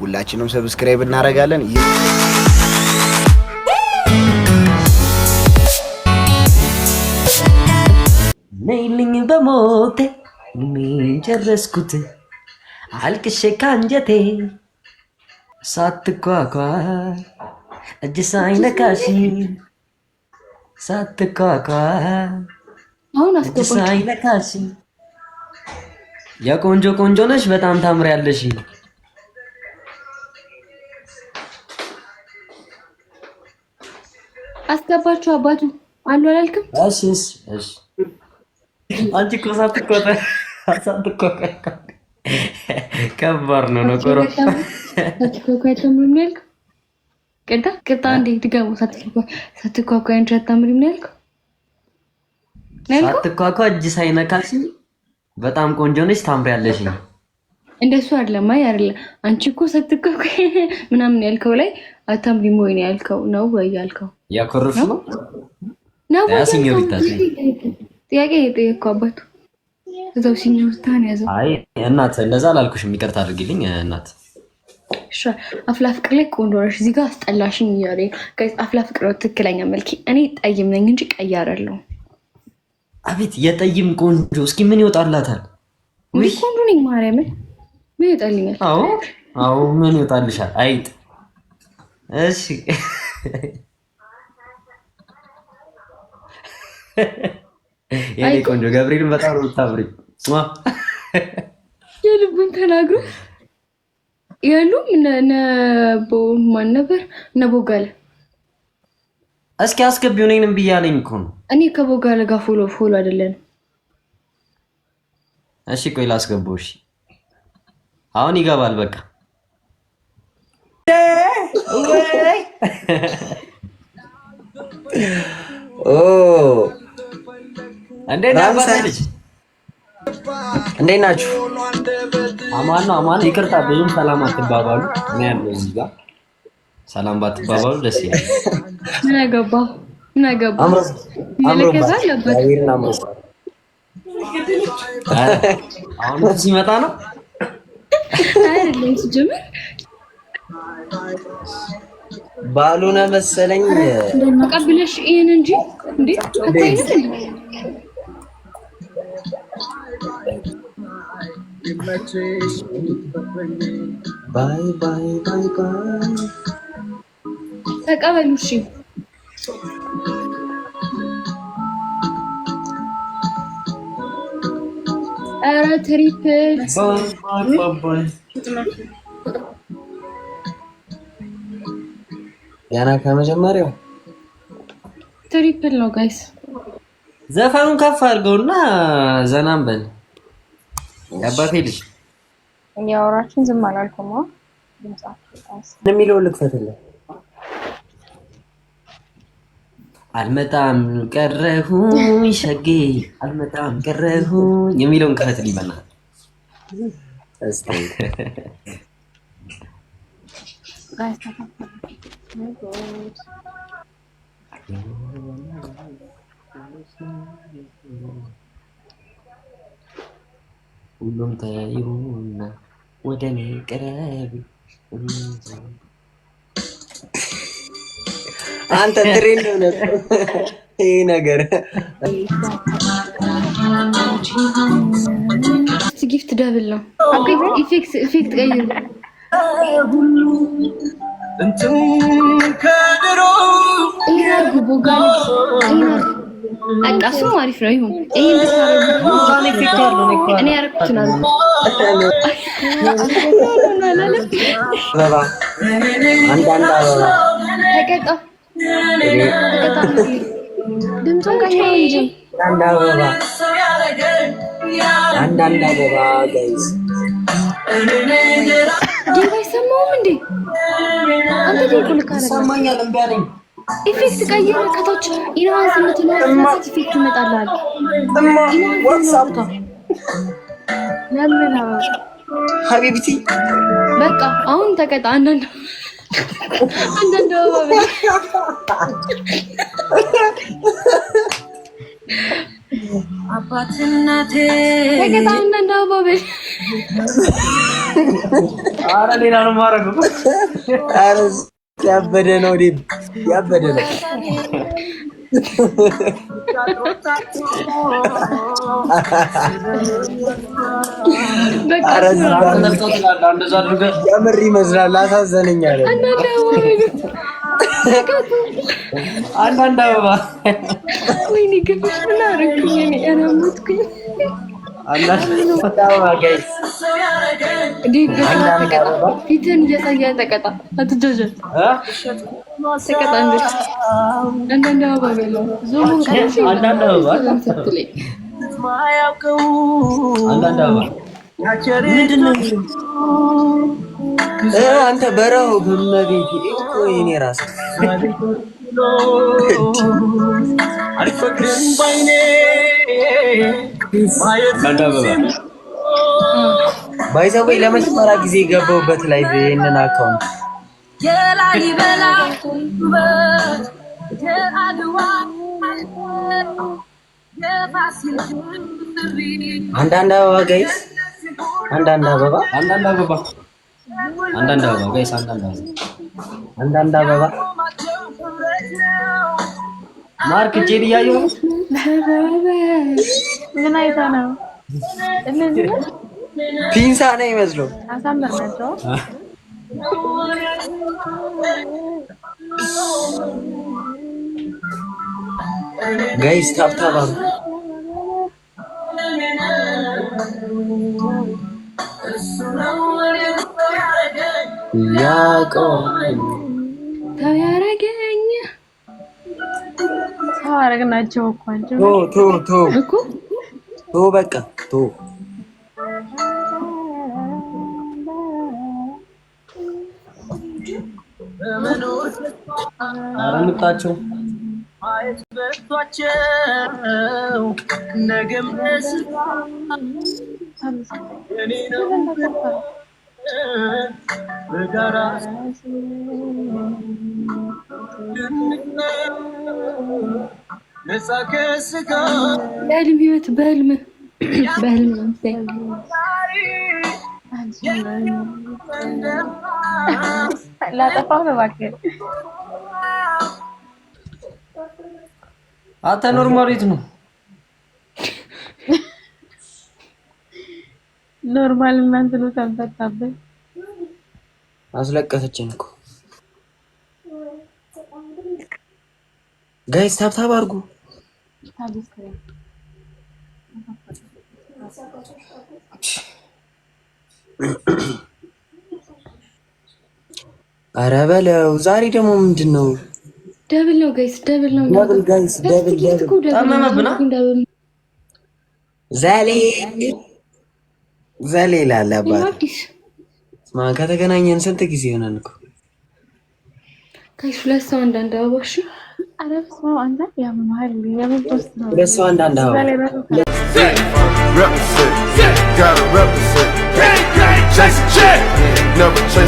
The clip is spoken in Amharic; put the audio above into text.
ሁላችንም subscribe እናደርጋለን። ነይልኝ በሞቴ ጨረስኩት አልቅሼ ካንጀቴ ሳትኳኳ እጅ ሳይነካሽ ሳትኳኳ አሁን እጅ አስገባቸው። ሳይነካሽ የቆንጆ ቆንጆ ነሽ፣ በጣም ታምሪያለሽ። አስገባቸው። አባቱ አሉ አላልክም? እሺ እሺ እሺ። አንቺ እኮ ሳትኳኳ ሳትኳኳ ከባድ ነው ነገሩ። ሳትኳኳ አታምሪም ነው ያልከው? ቅርታ ቅርታ፣ አንዴ ድገሙ። ሳትኳኳ አንቺ አታምሪም ነው ያልከው? ነው ያልከው? ሳትኳኳ እጅ ሳይነካሽ በጣም ቆንጆ ነሽ፣ ታምሪያለሽ። እንደሱ አይደለም። አይ አይደለም። አንቺ እኮ ሳትኳኳ ምናምን ያልከው ላይ አታምሪም ወይ ነው ያልከው? ነው ወይ ያልከው? ያኮረፍሽ ነው ነው ወይ ያ señorita። ያልከው? ጥያቄ የጠየቅከው አባቱ እዛው señorita ነው ያዘው። አይ እናት እንደዛ አላልኩሽም፣ ይቅርታ አድርጊልኝ እናት። እሺ አፍላ ፍቅር ላይ ቆንጆ ነሽ፣ እዚህ ጋር አስጠላሽኝ እያለኝ ነው። Guys፣ አፍላ ፍቅር ነው ትክክለኛ መልኬ። እኔ ጠይም ነኝ እንጂ ቀይ አይደለሁም። አቤት የጠይም ቆንጆ! እስኪ ምን ይወጣላታል? እንዴ ቆንጆ ነኝ፣ ማርያምን ምን ይወጣልኛል? አዎ አዎ፣ ምን ይወጣልሻል? አይጥ። እሺ የኔ ቆንጆ ገብርኤልን በጣም ነው የምታምሪው። የልቡን ተናግሮ ያሉም እነ ቦ ማን ነበር? እነ ቦጋለ። እስኪ አስገቢው እኔንም ብያለኝ እኮ ነው። እኔ ከቦጋለ ጋር follow follow አይደለንም። እሺ ቆይ ላስገባው። እሺ አሁን ይገባል። በቃ ወይ ኦ እንዴት ነህ አባቴ ልጅ? እንዴት ናችሁ? አማን ነው አማን። ይቅርታ ብዙም ሰላም አትባባሉ። እኔ ያለው እዚህ ጋር ሰላም ባትባባሉ ደስ ይላል። ምን አገባ ምን አገባ? ይመለከታል አባት። እግዚአብሔርን አምሮባል። ኧረ አሁን እሱ ሲመጣ ነው። አይደለም ሲጀምር ባልሆነ መሰለኝ። ተቀብለሽ ይሄን እንጂ እንዴ አታይንም እንዴ? Bye bye bye bye። ተቀበሉ እሺ። ኧረ triple Bye bye። ገና ከመጀመሪያው Triple ነው guys። ዘፈኑን ከፍ አድርገውና ዘናም በል የአባቴ ልጅ። እያወራችን ዝም አላልኩም። ድምጻችሁ የሚለውን ልክፈትልህ። አልመጣም ቀረሁኝ ሸጌ አልመጣም ቀረሁኝ የሚለውን ክፈትልኝ በእናትህ። እስቲ Guys ተከፈለ። ጉድ። ሁሉም ተይውና ወደ እኔ ቅረቢ። አንተ trend ሆነ ይሄ ነገር። Gift double ነው። Effect effect ቀይሩ። ይሄን አድርጉ ቦጋለ፣ ይሄን አድርጉ። በቃ እሱም አሪፍ ነው። ይሁን ይሄን ብታረጉ እኔ ያደረኩትን አድርጉ። አበባ አንዳንድ አበባ። ተቀጣ ተቀጣ። ድምፁን ቀይረው እንጂ። አንዳንድ አበባ አንዳንድ አበባ guys። ዴቭ አይሰማውም እንዴ? አንተ ዴቭ ልክ አይደለም። ይሰማኛል፣ እምቢ አለኝ። Effect ቀይረ ከታች enhance የምትለው effect ይመጣልሃል። እማ what's up? ለምን አበባ? حبيبتي። በቃ አሁን ተቀጣ። አንዳንድ አንዳንድ አበባ በል። ተቀጣ። አንዳንድ አበባ በል። ኧረ ሌላ ነው የማደርገው። ኧረ ያበደ ነው፣ ያበደ ነው። የምር ይመስላል። አሳዘነኝ አለ። አንዳንድ አበባ ወይኔ ግብሽ ምን አደረኩኝ እኔ? ኧረ ሞትኩኝ። አንዳንድ አበባ guys፣ ፊትህን እያሳየህ ተቀጣ። አትጃጃል፣ ተቀጣ። አንዳንድ አበባ በለው። ዞሙን ቀንሽ። አንዳንድ አበባ አንዳንድ አበባ ምንድን ነው አንተ በረው በመቤቴ እኮ የኔ ራስ አንዳንድ አበባ by the way ለመጀመሪያ ጊዜ የገባሁበት ላይ ይሄንን account አንዳንድ አበባ guys፣ አንዳንድ አበባ፣ አንዳንድ አበባ፣ አንዳንድ አበባ guys፣ አንዳንድ አበባ፣ አንዳንድ አበባ። ማርክ እጄን እያየሁ ነው። ምን አይታ ነው? እነዚህ ፒንሳ ነው ይመስለው። አሳምር ናቸው። Guys, tap tap አድርጉ። ያቆም ተው ያረገኝ። ሰው አደረግናቸው እኮ አንቺ። ቶ ቶ ቶ እኮ። ቶ በቃ ቶ። ኧረ እንውጣቸው። በህልም ህይወት በህልም በህልም ነው የምታይ። ላጠፋው ነው እባክህ። አንተ normal የት ነው? Normal እናንተ ነው ተንፈታበት። አስለቀሰችን እኮ። Guys, tap tap አድርጉ። ታዲያ ኧረ በለው፣ ዛሬ ደግሞ ምንድን ነው? Double ነው guys፣ double ነው። Double guys፣ double, double። እኮ double ነው። ጠመመብና። Double ነው። ዘሌ ዘሌ ይላል አባት። አዲስ ስማ፣ ከተገናኘን ስንት ጊዜ ሆነን እኮ። Guys፣ ሁለት ሰው አንዳንድ አበባ እሺ። ኧረ በስመ አብ፣ አንተ ያምሃል። የምን post ነው? ሁለት ሰው አንዳንድ አበባ። እዛ ላይ ራሱ Represent, gotta represent. Chase a check, never chase.